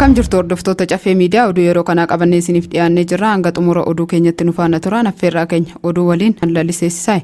Akkam jirtu hordoftoota Caffee Miidiyaa, oduu yeroo kanaa qabannee isiniif dhiyaannee jirra. Hanga xumura oduu keenyatti nu faana turaan affeerraa keenya. Oduu waliin laliseessisaa.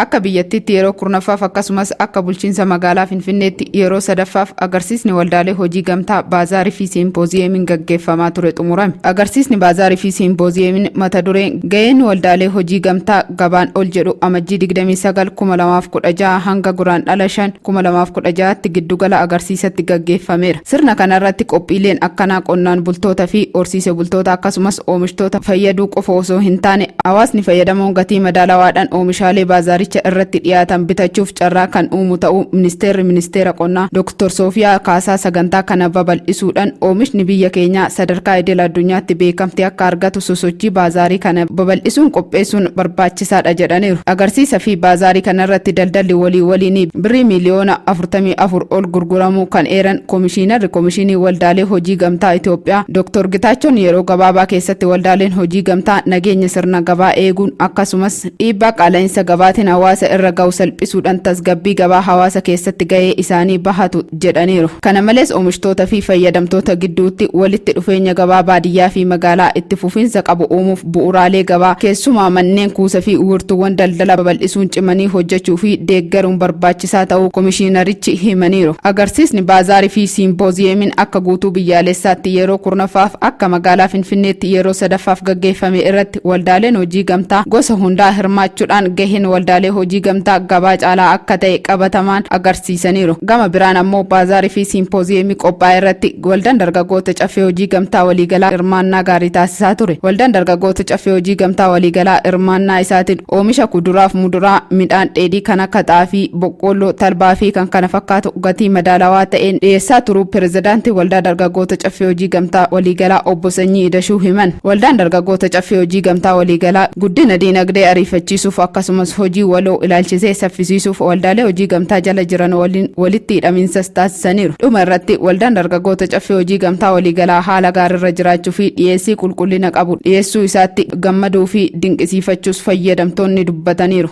Akka biyyattiitti yeroo 10ffaaf akkasumas akka bulchiinsa magaalaa Finfinneetti yeroo sadaffaaf agarsiisni waldaalee hojii gamtaa baazaarii fi siimpooziyeemiin gaggeeffamaa ture xumurame. Agarsiisni baazaarii fi siimpooziyeemiin mata dureen ga'een waldaalee hojii gamtaa gabaan ol jedhu Amajjii 29 2016 hanga Guraandhala 5 2016tti giddugala agarsiisatti gaggeeffameera. Sirna kanarratti qophiileen akkanaa qonnaan bultoota fi horsiise bultoota akkasumas oomishtoota fayyaduu qofa osoo hin taane hawaasni fayyadamoon gatii madaalawaadhaan oomishaalee baazaaricha irratti dhiyaatan bitachuuf carraa kan uumu ta'uu Ministeerri Ministeera Qonnaa Dr. Soofiyaa Kaasaa sagantaa kana babal'isuudhaan oomishni biyya keenyaa sadarkaa idil addunyaatti beekamtii akka argatu sosochii baazaarii kana babal'isuun qopheessuun barbaachisaadha jedhaniiru. Agarsiisa fi baazaarii kanarratti daldalli walii waliinii birrii miiliyoona 44 ol gurguramuu kan eeran Komishiinarri Komishinii Waldaalee Hojii Gamtaa Itoophiyaa Dr. Gitaachoon yeroo gabaabaa keessatti waldaaleen hojii gamtaa nageenya sirna gabaa eeguun akkasumas dhiibbaa qaala'insa gabaatiin hawaasa irra ga'u salphisuudhaan tasgabbii gabaa hawaasa keessatti ga'ee isaanii bahatu jedhaniiru. Kana malees oomishtoota fi fayyadamtoota gidduutti walitti dhufeenya gabaa baadiyyaa fi magaalaa itti fufiinsa qabu uumuuf bu'uuraalee gabaa keessumaa manneen kuusa fi wiirtuuwwan daldala babal'isuun cimanii hojjechuu fi deeggaruun barbaachisaa ta'uu komishiinarichi himaniiru. Agarsiisni baazaarii fi siimpooziyeemiin akka guutuu biyyaalessaatti yeroo 10ffaaf akka magaalaa Finfinneetti yeroo sadaffaaf gaggeeffame irratti waldaaleen hojii gamtaa gosa hundaa hirmaachuudhaan gaheen waldaalee hojii gamtaa gabaa caalaa akka ta'e qabatamaan agarsiisaniiru. Gama biraan ammoo baazaarii fi siimpooziyeemii qophaa'e irratti waldaan dargaggoota Caffee Hojii Gamtaa Waliigalaa hirmaannaa gaarii taasisaa ture. Waldaan dargaggoota Caffee Hojii Gamtaa Waliigalaa hirmaannaa isaatiin oomisha kuduraaf muduraa, midhaan dheedhii kan akka xaafii, boqqoolloo, talbaa fi kan kana fakkaatu gatii madaalawaa ta'een dhiyeessaa turuu Pirezidaantiin Waldaa Dargaggoota Caffee Hojii Gamtaa Waliigalaa Obbo Sanyii Idashuu himan. Waldaan Dargaggoota Caffee Hojii Gamtaa Waliigalaa guddina diinagdee ariifachiisuuf akkasumas hojii waloo ilaalchisee saffisiisuuf waldaalee hojii gamtaa jala jiran waliin walitti hidhamiinsas taasisaniiru. Dhuma irratti Waldaan Dargaggoota Caffee Hojii Gamtaa Waliigalaa haala gaariirra jiraachuu fi dhiyeessii qulqullina qabu dhiyeessuu isaatti gammaduu fi dinqisiifachuus fayyadamtoonni dubbataniiru.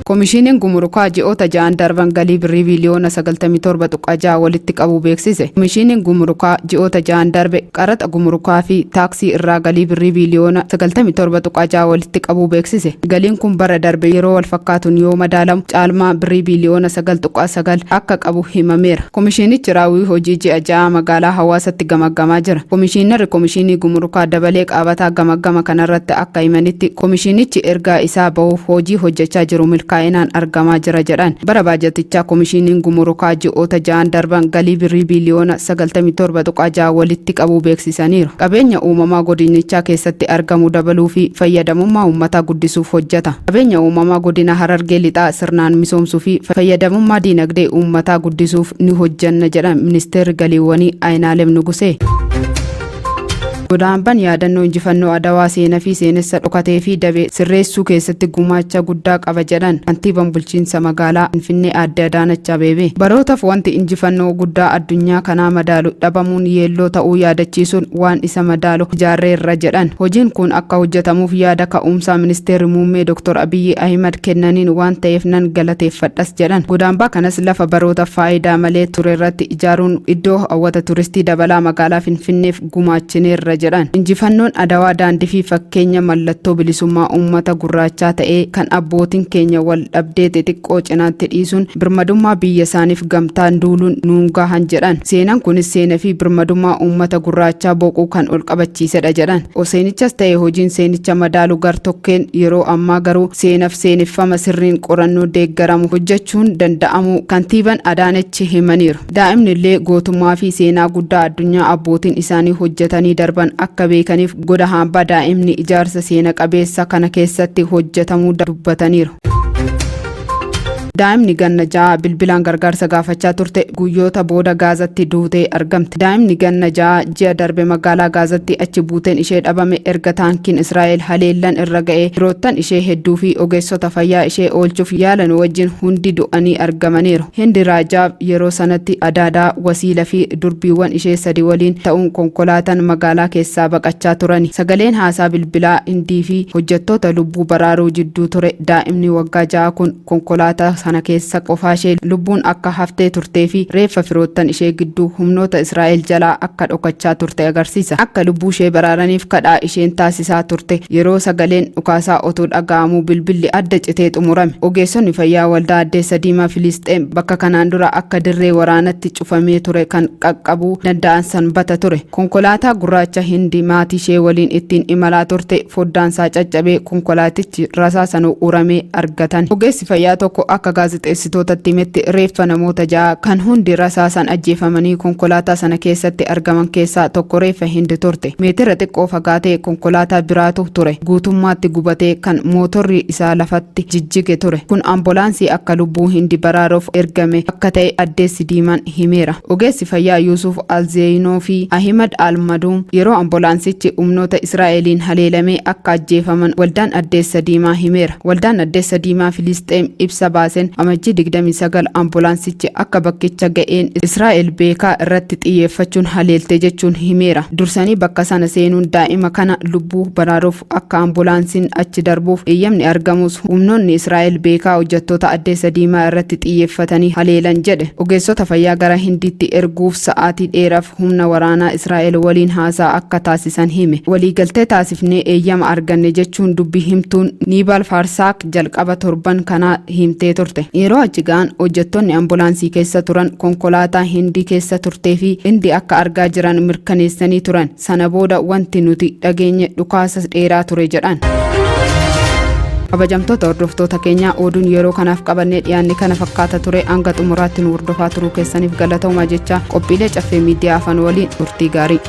Komishiiniin Gumurukaa ji'oota ja'an darban galii birrii biiliyoona 97.6 walitti qabuu beeksise. Komishiiniin Gumurukaa ji'oota ja'an darbe qaraxa gumurukaa fi taaksii irraa galii birrii biiliyoona 97.6 walitti qabuu beeksise. Galiin kun bara darbe yeroo walfakkaatuun yoo madaalamu caalmaa birrii biiliyoona 9.9 akka qabu himameera. Komishiinichi raawwii hojii ji'a ja'aa magaalaa Hawaasatti gamaggamaa jira. Komishiinarri Komishiinii Gumurukaa Dabalee Qaabataa gamaggama kanarratti akka himanitti, komishiinichi ergaa isaa bahuuf hojii hojjechaa jiru milkaa'inaan argamaa jira jedhan. Bara baajatichaa Komishiiniin Gumurukaa ji'oota ja'an darban galii birrii biiliyoona 97.6 walitti qabuu beeksisaniiru. Qabeenya uumamaa godinichaa keessatti argamu dabaluu fi fayyadamummaa uummataa guddisuuf hojjeta. Qabeenya uumamaa godina Harargee Lixaa sirnaan misoomsuu fi fayyadamummaa diinagdee uummataa guddisuuf ni hojjenna jedhan Ministeerri Galiiwwanii Ayinaalem Nugusee. Godaambaan yaadannoo injifannoo Adawaa seenaa fi seenessa dhokatee fi dabe sirreessuu keessatti gumaacha guddaa qaba jedhan kantiibaan bulchiinsa magaalaa Finfinnee Aadde Adaanach Abeebee. Barootaaf wanti injifannoo guddaa addunyaa kanaa madaalu dhabamuun yeelloo ta'uu yaadachiisuun waan isa madaalu ijaarreerra jedhan. Hojiin kun akka hojjetamuuf yaada ka'umsaa Ministeerri Muummee Dr. Abiyyi Ahimad kennaniin waan ta'eef nan galateeffadhas jedhan. Godaambaa kanas lafa barootaaf faayidaa malee turerratti ijaaruun iddoo hawwata turistii dabalaa magaalaa Finfinneef gumaachineerra jedhan. Injifannoon Adawaa daandii fi fakkeenya mallattoo bilisummaa uummata gurraachaa ta'ee kan abbootiin keenya wal dhabdee xixiqqoo cinaatti dhiisuun birmadummaa biyya isaaniif gamtaan duuluun nuun gahan jedhan. Seenaan kunis seenaa fi birmadummaa uummata gurraachaa boquu kan ol qabachiisedha jedhan. Seenichas ta'e hojiin seenicha madaalu gar tokkeen yeroo ammaa garuu seenaaf seeneffama sirriin qorannoo deeggaramu hojjechuun danda'amu kantiibaan Adaanechi himaniiru. Daa'imni illee gootummaa fi seenaa guddaa addunyaa abbootiin isaanii hojjetanii darban akka beekaniif goda hambaa daa'imni ijaarsa seena qabeessa kana keessatti hojjetamuu dubbataniiru. Daa'imni ganna 6 bilbilaan gargaarsa gaafachaa turte guyyoota booda Gaazatti duutee argamte. Daa'imni ganna 6 ji'a darbe magaalaa Gaazatti achi buuteen ishee dhabame erga taankiin Israa'el haleellan irra ga'ee firoottan ishee hedduu fi ogeessota fayyaa ishee oolchuuf yaalan wajjin hundi du'anii argamaniiru. Hindi Raajaab yeroo sanatti adaadaa, wasiila fi durbiiwwan ishee sadi waliin ta'uun konkolaataan magaalaa keessaa baqachaa turani. Sagaleen haasaa bilbilaa Hindii fi hojjettoota lubbuu baraaruu jidduu ture daa'imni waggaa 6 kun konkolaataa sana keessa qofaashee lubbuun akka haftee turtee fi reeffa firoottan ishee gidduu humnoota Israa'el jalaa akka dhokachaa turte agarsiisa. Akka lubbuu ishee baraaraniif kadhaa isheen taasisaa turte yeroo sagaleen dhukaasaa otuu dhaga'amuu bilbilli adda citee xumurame. Ogeessonni fayyaa Waldaa Addeessa Diimaa Filisxeem bakka kanaan dura akka dirree waraanatti cufamee ture kan qaqqabuu danda'an Sanbata ture. Konkolaataa gurraacha Hindi maatiishee waliin ittiin imalaa turte foddaansaa caccabee konkolaatichi rasaasan uramee argatan. Ogeessi fayyaa tokko akka gaazexeessitootatti himetti reeffa namoota ja'a kan hundi rasaasan ajjeefamanii konkolaataa sana keessatti argaman keessaa tokko reeffa Hindi turte. Meetira xiqqoo fagaatee konkolaataa biraatu ture. Guutummaatti gubatee kan mootorri isaa lafatti jijjige ture. Kun ambulaansii akka lubbuu Hindi baraaruuf ergame akka ta'e Addeessi Diimaan himeera. Ogeessi fayyaa Yuusuf Alzeeyinoo fi Ahimad Almaduum yeroo ambulaansichi humnoota Israa'eliin haleelamee akka ajjeefaman Waldaan Addeessa Diimaa himeera. Waldaan Addeessa Diimaa Filisxeem ibsa baaseen Amajjii 29 ambulaansichi akka bakkicha ga'een Israa'el beekaa irratti xiyyeeffachuun haleelte jechuun himeera. Dursanii bakka sana seenuun daa'ima kana lubbuu baraaruuf akka ambulaansiin achi darbuuf eeyyamni argamus humnoonni Israa'el beekaa hojjettoota Addeessa Diimaa irratti xiyyeeffatanii haleelan jedhe. Ogeessota fayyaa gara Hindiitti erguuf sa'aatii dheeraaf humna waraanaa Israa'el waliin haasaa akka taasisan hime. Waliigaltee taasifnee eeyyama arganne jechuun dubbi himtuun Niibaal Faarsaak jalqaba torban kanaa himtee turte. Yeroo achi ga'an hojjettoonni ambulaansii keessa turan konkolaataa Hindii keessa turtee fi Hindi akka argaa jiran mirkaneessanii turan. Sana booda wanti nuti dhageenye dhukaasa dheeraa ture jedhan. Kabajamtoota hordoftoota keenyaa, oduun yeroo kanaaf qabannee dhiyaanne kana fakkaata ture. Hanga xumuraatti nu hordofaa turuu keessaniif galatoomaa jecha, qophiilee Caffee Miidiyaa Afaan waliin turtii gaarii.